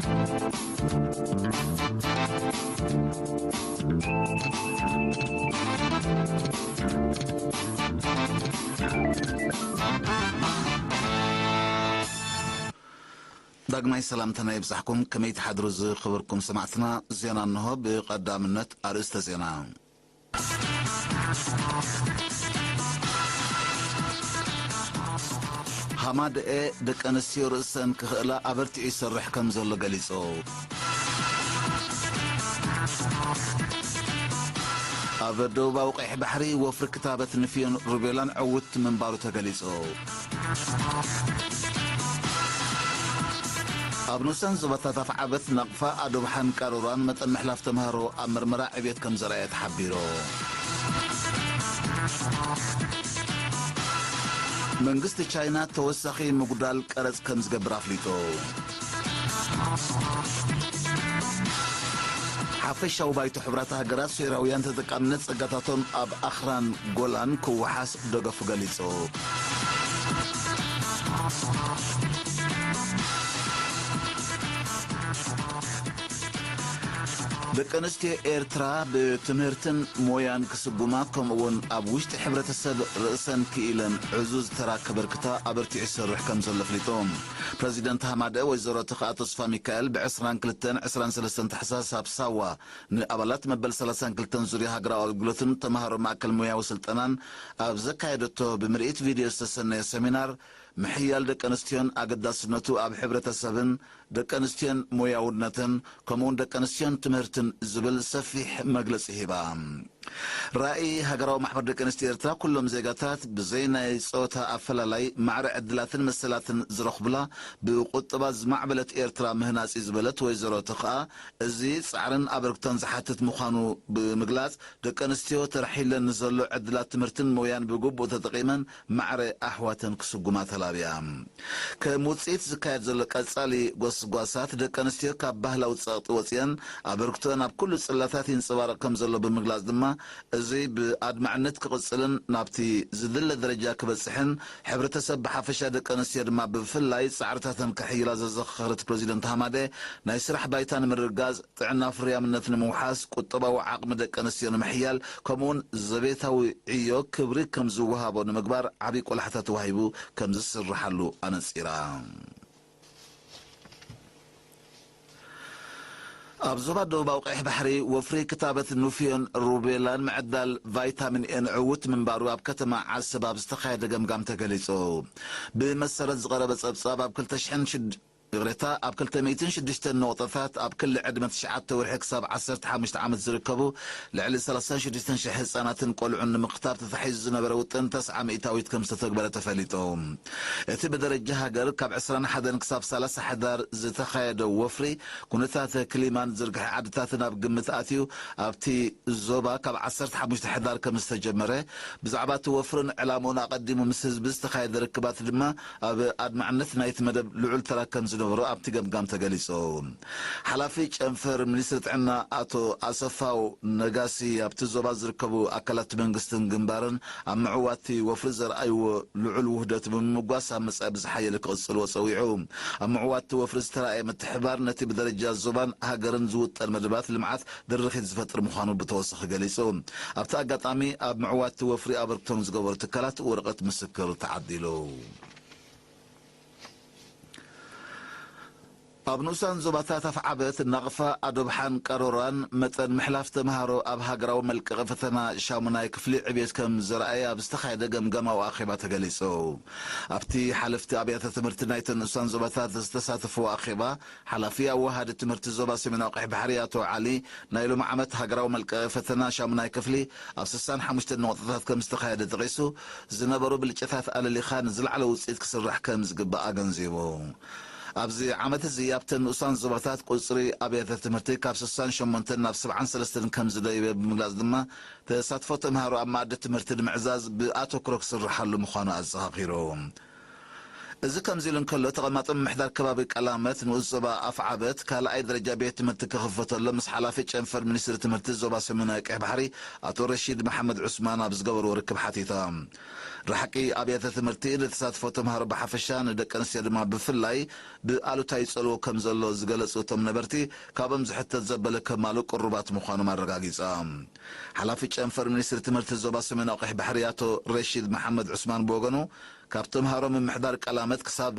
ዳግማይ ሰላምታና ይብዛሕኩም። ከመይ ትሓድሩ ዝኽብርኩም ሰማዕትና? ዜና እንሆ። ብቐዳምነት ኣርእስተ ዜና። ሃማደኤ ደቂ ኣንስትዮ ርእሰን ክኽእላ ኣበርቲዑ ይሰርሕ ከም ዘሎ ገሊጹ። ኣብ ደቡባዊ ቀይሕ ባሕሪ ወፍሪ ክታበት ንፍዮን ሩቤላን ዕውት ምንባሩ ተገሊጹ። ኣብ ንኡሳን ዞባታት ኣፍዓበት ናቕፋ፣ ኣዶብሓን ቃሮራን መጠን ምሕላፍ ተምሃሮ ኣብ መርመራ ዕብየት ከም ዘርኣየ ተሓቢሩ። መንግስቲ ቻይና ተወሳኺ ምጉዳል ቀረጽ ከም ዝገብር ኣፍሊጡ። ሓፈሻዊ ባይቶ ሕቡራት ሃገራት፣ ሶይራውያን ተጠቃምነት ጸጋታቶም ኣብ ኣኽራን ጎላን ክወሓስ ደገፉ ገሊጹ። ደቂ ኣንስትዮ ኤርትራ ብትምህርትን ሞያን ክስጉማ፣ ከምኡ'ውን ኣብ ውሽጢ ሕብረተሰብ ርእሰን ክኢለን ዕዙዝ ተራ ከበርክታ ኣበርቲዑ ይሰርሕ ከም ዘሎ ኣፍሊጡ። ፕረዚደንት ሃማደ ወይዘሮ ተኽኣ ተስፋ ሚካኤል ብዕስራን ክልተን ዕስራን ሰለስተን ታሕሳስ ኣብ ሳዋ ንኣባላት መበል ሰላሳን ክልተን ዙርያ ሃገራዊ ኣገልግሎትን ተምሃሮ ማእከል ሞያዊ ስልጠናን ኣብ ዘካየደቶ ብምርኢት ቪድዮ ዝተሰነየ ሰሚናር፣ ምሕያል ደቂ ኣንስትዮን ኣገዳስነቱ ኣብ ሕብረተሰብን ደቂ ኣንስትዮን ሞያውነትን፣ ከምኡውን ደቂ ኣንስትዮን ትምህርትን ዝብል ሰፊሕ መግለጺ ሂባ። ራእይ ሃገራዊ ማሕበር ደቂ ኣንስትዮ ኤርትራ፣ ኩሎም ዜጋታት ብዘይ ናይ ጾታ ኣፈላላይ ማዕረ ዕድላትን መሰላትን ዝረኽቡላ ብቁጠባ ዝማዕበለት ኤርትራ ምህናጽ እዩ ዝበለት ወይዘሮ ተኽኣ፣ እዚ ጻዕርን ኣበርክቶን ዝሓትት ምዃኑ ብምግላጽ፣ ደቂ ኣንስትዮ ተረሒለን ንዘሎ ዕድላት ትምህርትን ሞያን ብግቡእ ተጠቒመን ማዕረ ኣሕዋተን ክስጉማ ተላብያ። ከም ውጽኢት ዝካየድ ዘሎ ቀጻሊ ጎስጓሳት፣ ደቂ ኣንስትዮ ካብ ባህላዊ ጸቕጢ ወጺአን ኣበርክቶአን ኣብ ኩሉ ጽላታት ይንጸባረቕ ከም ዘሎ ብምግላጽ ድማ፣ እዚ ብኣድማዕነት ክቕጽልን ናብቲ ዝድለ ደረጃ ክበጽሕን፣ ሕብረተሰብ ብሓፈሻ ደቂ ኣንስትዮ ድማ ብፍላይ ጻዕርታተን ከሕይላ ዘዘኻኸረት ፕረዚደንት ሃማደ፣ ናይ ስራሕ ባይታ ንምርግጋጽ፣ ጥዕና ፍርያምነት ንምውሓስ፣ ቁጠባዊ ዓቕሚ ደቂ ኣንስትዮ ንምሕያል፣ ከምኡውን ዘቤታዊ ዕዮ ክብሪ ከም ዝወሃቦ ንምግባር ዓቢ ቆላሕታ ተዋሂቡ ከም ዝስርሓሉ ኣነጺራ። ኣብ ዞባ ደቡባዊ ቀይሕ ባሕሪ ወፍሪ ክታበት ኑፍዮን ሩቤላን ምዕዳል ቫይታሚን ኤን ዕዉት ምንባሩ ኣብ ከተማ ዓሰብ ኣብ ዝተኻየደ ገምጋም ተገሊጹ። ብመሰረት ዝቐረበ ጸብጻብ ኣብ ክልተ ሽሕን ሽድ-፣ ይቕሬታ፣ ኣብ ክልተ ሚእትን ሽዱሽተን ነቑጣታት ኣብ ክሊ ዕድመ ትሽዓተ ወርሒ ክሳብ ዓሰርተ ሓሙሽተ ዓመት ዝርከቡ ልዕሊ ሰላሳን ሽዱሽተን ሽሕ ህጻናትን ቆልዑን ንምኽታብ ተታሒዙ ዝነበረ ውጥን ተስዓ ሚእታዊት ከም ዝተተግበረ ተፈሊጡ። እቲ ብደረጃ ሃገር ካብ ዕስራን ሓደን ክሳብ ሰላሳ ሕዳር ዝተኻየደ ወፍሪ፣ ኩነታት ክሊማን ዝርግሐ ዓድታትን ኣብ ግምት ኣትዩ፣ ኣብቲ ዞባ ካብ ዓሰርተ ሓሙሽተ ሕዳር ከም ዝተጀመረ፣ ብዛዕባ እቲ ወፍርን ዕላምኡን ኣቐዲሙ ምስ ህዝቢ ዝተኻየደ ርክባት ድማ ኣብ ኣድማዕነት ናይቲ መደብ ልዑል ተራ ከም ዝነበሮ ኣብቲ ገምጋም ተገሊጹ። ሓላፊ ጨንፈር ሚኒስትሪ ጥዕና ኣቶ ኣሰፋው ነጋሲ፣ ኣብቲ ዞባ ዝርከቡ ኣካላት መንግስትን ግንባርን ኣብ ምዕዋቲ ወፍሪ ዘርኣይዎ ልዑል ውህደት ብምምጓስ፣ ኣብ መጻኢ ብዝሓየለ ክቕጽልዎ ጸዊዑ። ኣብ ምዕዋቲ ወፍሪ ዝተራእየ ምትሕባር፣ ነቲ ብደረጃ ዞባን ሃገርን ዝውጠን መደባት ልምዓት ድርኺት ዝፈጥር ምዃኑ ብተወሳኺ ገሊጹ። ኣብቲ ኣጋጣሚ፣ ኣብ ምዕዋቲ ወፍሪ ኣበርክቶ ንዝገበሩ ትካላት ወረቐት ምስክር ተዓዲሉ። ኣብ ንኡሳን ዞባታት ኣፍዓበት፣ ናቕፋ፣ ኣዶብሓን ቀሮራን መጠን ምሕላፍ ተምሃሮ ኣብ ሃገራዊ መልቀቒ ፈተና ሻሙናይ ክፍሊ ዕብየት ከም ዘርኣየ ኣብ ዝተኻየደ ገምጋማዊ ኣኼባ ተገሊጹ። ኣብቲ ሓለፍቲ ኣብያተ ትምህርቲ ናይተን ንኡሳን ዞባታት ዝተሳተፍዎ ኣኼባ፣ ሓላፊ ኣወሃዲ ትምህርቲ ዞባ ሰሜናዊ ቀይሕ ባሕሪ ኣቶ ዓሊ፣ ናይ ሎሚ ዓመት ሃገራዊ መልቀቒ ፈተና ሻሙናይ ክፍሊ ኣብ ስሳን ሓሙሽተን ነቑጣታት ከም ዝተኻየደ ጠቒሱ፣ ዝነበሩ ብልጫታት ኣለሊኻ ንዝለዓለ ውጽኢት ክስራሕ ከም ዝግባእ ኣገንዚቡ። ኣብዚ ዓመት እዚ ኣብተን ንኡሳን ዞባታት ቁጽሪ ኣብያተ ትምህርቲ ካብ ስሳን ሸሞንተን ናብ ሰብዓን ሰለስተን ከም ዝደይበ ብምግላጽ ድማ፣ ተሳትፎ ተምሃሮ ኣብ መኣዲ ትምህርቲ ንምዕዛዝ ብኣተኩሮ ክስርሓሉ ምዃኑ ኣዘኻኺሩ። እዚ ከምዚ ኢሉ እንከሎ፣ ተቐማጦ ምምሕዳር ከባቢ ቀላመት ንኡስ ዞባ ኣፍዓበት ካልኣይ ደረጃ ቤት ትምህርቲ ክኽፈተሎ ምስ ሓላፊ ጨንፈር ሚኒስትሪ ትምህርቲ ዞባ ሰሜናዊ ቀይሕ ባሕሪ ኣቶ ረሺድ መሓመድ ዑስማን ኣብ ዝገበርዎ ርክብ ሓቲታ። ራሕቂ ኣብያተ ትምህርቲ ንተሳትፎ ተምሃሮ ብሓፈሻ ንደቂ ኣንስትዮ ድማ ብፍላይ ብኣሉታ ይጸልዎ ከም ዘሎ ዝገለጹ እቶም ነበርቲ፣ ካብኦም ዝሕተት ዘበለ ከማሉ ቅሩባት ምዃኖም ኣረጋጊጻ። ሓላፊ ጨንፈር ሚኒስትሪ ትምህርቲ ዞባ ሰሜናዊ ቀይሕ ባሕሪ ኣቶ ረሺድ መሓመድ ዑስማን ብወገኑ፣ ካብ ተምሃሮ ምምሕዳር ቀላመት ክሳብ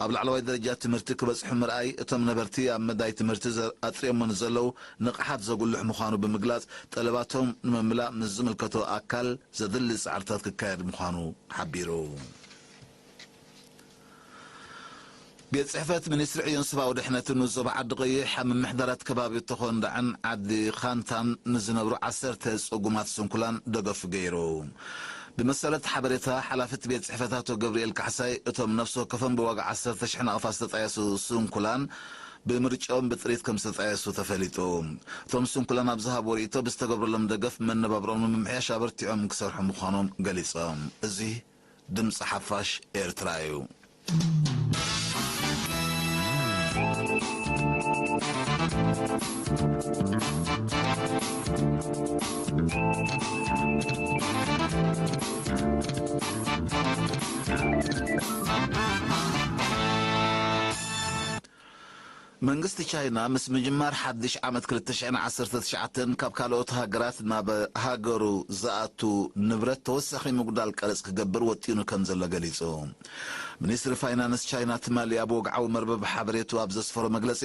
ኣብ ላዕለዋይ ደረጃ ትምህርቲ ክበጽሑ ምርኣይ፣ እቶም ነበርቲ ኣብ መዳይ ትምህርቲ ዘ-፣ ኣጥርዮሞ ንዘለዉ ንቕሓት ዘጉልሕ ምዃኑ ብምግላጽ፣ ጠለባቶም ንምምላእ ምስ ዝምልከቶ ኣካል ዘድሊ ጻዕርታት ክካየድ ምዃኑ ሓቢሩ። ቤት ጽሕፈት ሚኒስትሪ ዕዮን ሰብኣዊ ድሕነትን ንዞባ ዓዲ ቀይሕ ኣብ ምምሕዳራት ከባቢ ተኾንዳዕን ዓዲ ኻንታን ንዝነብሩ ዓሰርተ ጽጉማት ስንኩላን ደገፉ ገይሩ። ብመሰረት ሓበሬታ ሓላፊ እቲ ቤት ጽሕፈት ኣቶ ገብርኤል ካሕሳይ፣ እቶም ነፍሲ ወከፎም ብዋጋ ዓሰርተ ሽሕ ናቕፋ ዝተጣየሱ ስንኩላን ብምርጫኦም ብጥሪት ከም ዝተጣየሱ ተፈሊጡ። እቶም ስንኩላን ኣብ ዝሃብዎ ርእይቶ፣ ብዝተገብረሎም ደገፍ መነባብሮኦም ንምምሕያሽ ኣበርቲዖም ክሰርሑ ምዃኖም ገሊጾም። እዚ ድምፂ ሓፋሽ ኤርትራ እዩ። መንግስቲ ቻይና ምስ ምጅማር ሓድሽ ዓመት ክልተ ሽሕን ዓሰርተ ትሽዓተን ካብ ካልኦት ሃገራት ናብ ሃገሩ ዝኣቱ ንብረት ተወሳኺ ምጉዳል ቀረጽ ክገብር ወጢኑ ከም ዘሎ ገሊጹ። ሚኒስትሪ ፋይናንስ ቻይና ትማሊ ኣብ ወግዓዊ መርበብ ሓበሬቱ ኣብ ዘስፈሮ መግለጺ፣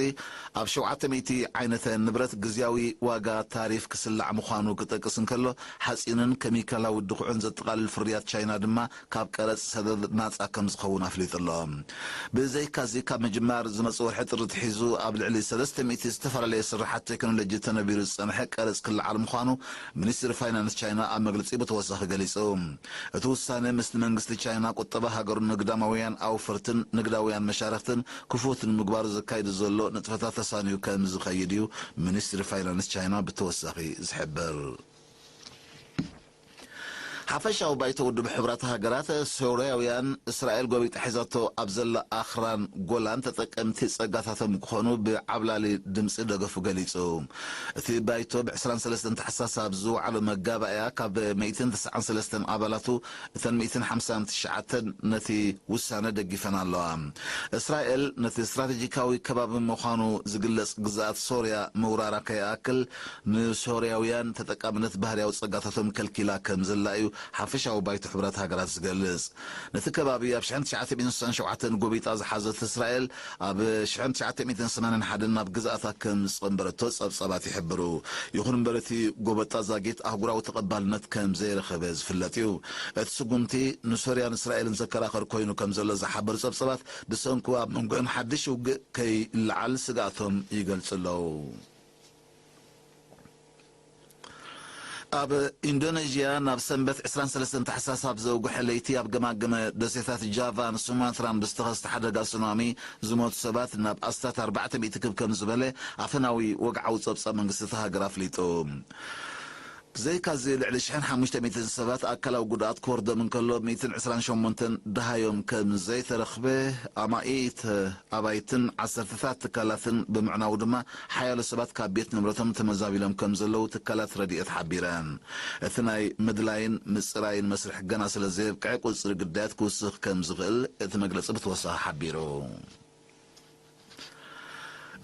ኣብ ሸውዓተ ሚእቲ ዓይነተ ንብረት ግዝያዊ ዋጋ ታሪፍ ክስላዕ ምዃኑ ክጠቅስ እንከሎ፣ ሓጺንን ኬሚካላዊ ድኹዕን ዘጠቓልል ፍርያት ቻይና ድማ ካብ ቀረጽ ሰደድ ናጻ ከም ዝኸውን ኣፍሊጡ ኣሎ። ብዘይካዚ፣ ካብ ምጅማር ዝመጽእ ወርሒ ጥሪ ትሒዙ ኣብ ልዕሊ ሰለስተ ሚእቲ ዝተፈላለየ ስራሓት ቴክኖሎጂ ተነቢሩ ዝጸንሐ ቀረጽ ክለዓል ምዃኑ ሚኒስትሪ ፋይናንስ ቻይና ኣብ መግለጺኡ ብተወሳኺ ገሊጹ። እቲ ውሳነ ምስቲ መንግስቲ ቻይና ቁጠባ ሃገሩን ንግዳማውያን ኣውፈርትን ንግዳውያን መሻርኽትን ክፉት ንምግባሩ ዘካይዱ ዘሎ ንጥፈታት ተሳንዩ ከም ዝኸይድ እዩ ሚኒስትሪ ፋይናንስ ቻይና ብተወሳኺ ዝሕብር። ሓፈሻዊ ባይቶ ውድብ ሕቡራት ሃገራት፣ ሶርያውያን እስራኤል ጎቢጣ ሒዛቶ ኣብ ዘላ ኣኽራን ጎላን ተጠቀምቲ ጸጋታቶም ክኾኑ ብዓብላሊ ድምጺ ደገፉ ገሊጹ። እቲ ባይቶ ብ ዕስራን ሰለስተን ታሕሳስ ኣብ ዝወዓሎ መጋባእያ፣ ካብ ሚእትን ተስዓን ሰለስተን ኣባላቱ እተን ሚእትን ሓምሳን ትሽዓተን ነቲ ውሳነ ደጊፈን ኣለዋ። እስራኤል ነቲ ስትራቴጂካዊ ከባቢ ምዃኑ ዝግለጽ ግዝኣት ሶርያ ምውራራ ከይኣክል፣ ንሶርያውያን ተጠቃምነት ባህርያዊ ጸጋታቶም ከልኪላ ከም ዘላ እዩ ሓፈሻዊ ባይቶ ሕቡራት ሃገራት ዝገልጽ። ነቲ ከባቢ ኣብ ሽሕን ትሽዓተ ሚእትን ስሳን ሸውዓተን ጎቢጣ ዝሓዘት እስራኤል፣ ኣብ ሽሕን ትሽዓተ ሚእትን ሰማንያን ሓደን ናብ ግዝኣታ ከም ዝጸንበረቶ ጸብጻባት ይሕብሩ። ይኹን እምበር፣ እቲ ጎበጣ ዛጊት ኣህጉራዊ ተቐባልነት ከም ዘይረኸበ ዝፍለጥ እዩ። እቲ ስጉምቲ ንሶርያን እስራኤልን ዘከራኸር ኮይኑ ከም ዘሎ ዝሓበሩ ጸብጻባት፣ ብሰንኩ ኣብ መንጎአን ሓድሽ ውግእ ከይለዓል ስግኣቶም ይገልጹ ኣለዉ። ኣብ ኢንዶኔዥያ፣ ናብ ሰንበት ዕስራን ሰለስተን ታሕሳስ ኣብ ዘውግሐ ለይቲ፣ ኣብ ገማግመ ደሴታት ጃቫን ሱማትራን ብዝተኸስተ ሓደጋ ሱናሚ ዝሞቱ ሰባት ናብ ኣስታት ኣርባዕተ ሚእቲ ክብ ከም ዝበለ ኣፈናዊ ወግዓዊ ጸብጻብ መንግስቲ እታ ሃገር ኣፍሊጡ። ብዘይካዚ፣ ልዕሊ ሽሕን ሓሙሽተ ሚእትን ሰባት ኣካላዊ ጉድኣት ክወርዶም እንከሎ፣ ሚእትን ዕስራን ሸሞንተን ደሃዮም ከም ዘይተረኽበ፣ ኣማኢት ኣባይትን ዓሰርተታት ትካላትን ብምዕናዉ ድማ፣ ሓያሎ ሰባት ካብ ቤት ንብረቶም ተመዛቢሎም ከም ዘለዉ ትካላት ረድኤት ሓቢረን። እቲ ናይ ምድላይን ምጽራይን መስርሕ ገና ስለ ዘየብቅዐ፣ ቁጽሪ ግዳያት ክውስኽ ከም ዝኽእል እቲ መግለጺ ብተወሳኺ ሓቢሩ።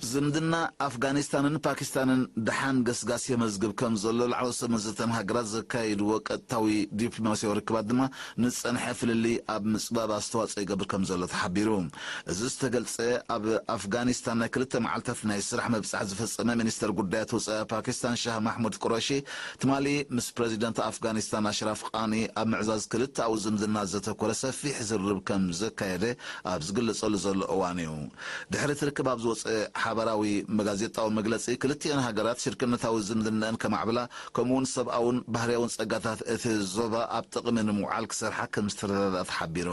ዝምድና ኣፍጋኒስታንን ፓኪስታንን ደሓን ገስጋስ የመዝግብ ከም ዘሎ ላዕለዎት ሰብ መዚ እተን ሃገራት ዘካየድዎ ቀጥታዊ ዲፕሎማስያዊ ርክባት ድማ ንዝጸንሐ ፍልልይ ኣብ ምጽባብ ኣስተዋጽኦ ይገብር ከም ዘሎ ተሓቢሩ። እዚ ዝተገልጸ፣ ኣብ ኣፍጋኒስታን ናይ ክልተ መዓልታት ናይ ስራሕ ምብጻሕ ዝፈጸመ ሚኒስተር ጉዳያት ወጻኢ ፓኪስታን ሻህ ማሕሙድ ቁረሺ፣ ትማሊ ምስ ፕረዚደንት ኣፍጋኒስታን ኣሽራፍ ቃኒ ኣብ ምዕዛዝ ክልተኣዊ ዝምድና ዘተኮረ ሰፊሕ ዝርርብ ከም ዘካየደ ኣብ ዝግለጸሉ ዘሎ እዋን እዩ። ድሕሪ እቲ ርክብ ኣብ ዝወጸ ማሕበራዊ ጋዜጣዊ መግለጺ፣ ክልቲኣን ሃገራት ሽርክነታዊ ዝምድናኣን ከማዕብላ፣ ከምኡውን ሰብኣውን ባህርያውን ጸጋታት እቲ ዞባ ኣብ ጥቕሚ ንምውዓል ክሰርሓ ከም ዝተረዳድኣ ተሓቢሩ።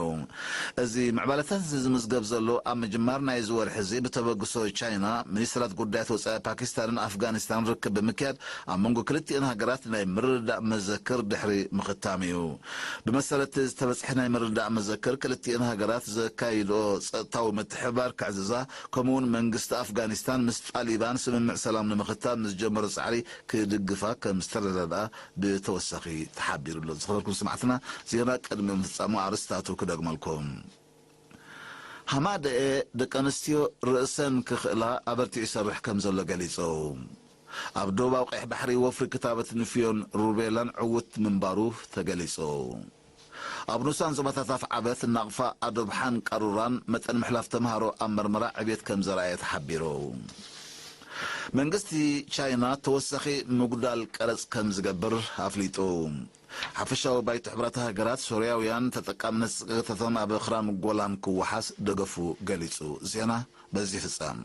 እዚ ምዕባለታት እዚ ዝምዝገብ ዘሎ ኣብ ምጅማር ናይዚ ወርሒ እዚ ብተበግሶ ቻይና፣ ሚኒስትራት ጉዳያት ወጻኢ ፓኪስታንን ኣፍጋኒስታን ርክብ ብምክያድ ኣብ መንጎ ክልቲኣን ሃገራት ናይ ምርድዳእ መዘክር ድሕሪ ምኽታም እዩ። ብመሰረት ዝተበጽሐ ናይ ምርድዳእ መዘክር፣ ክልቲኣን ሃገራት ዘካይድኦ ጸጥታዊ ምትሕብባር ክዕዝዛ፣ ከምኡውን መንግስቲ ኣፍጋኒስታን ምስ ጣሊባን ስምምዕ ሰላም ንምኽታም ንዝጀመሮ ጻዕሪ ክድግፋ ከም ዝተረዳድኣ ብተወሳኺ ተሓቢሩ ኣሎ። ዝኸበርኩም ሰማዕትና፣ ዜና ቅድሚ ምፍጻሙ ኣርስታቱ ክደግመልኩም። ሃማደኤ ደቂ ኣንስትዮ ርእሰን ክኽእላ ኣበርቲዑ ይሰርሕ ከም ዘሎ ገሊጹ። ኣብ ደቡባዊ ቀይሕ ባሕሪ ወፍሪ ክታበት ንፍዮን ሩቤላን ዕዉት ምንባሩ ተገሊጹ። ኣብ ንኡሳን ዞባታት ኣፍዓበት፣ ናቕፋ፣ ኣዶብሓን ቃሩራን መጠን ምሕላፍ ተምሃሮ ኣብ መርመራ ዕብየት ከም ዘርኣየ ተሓቢሩ። መንግስቲ ቻይና ተወሳኺ ምጉዳል ቀረጽ ከም ዝገብር ኣፍሊጡ። ሓፈሻዊ ባይቶ ሕብራት ሃገራት፣ ሶርያውያን ተጠቃምነት ጽግዕታቶም ኣብ ኣኽራን ጎላን ክወሓስ ደገፉ ገሊጹ። ዜና በዚ ይፍጸም።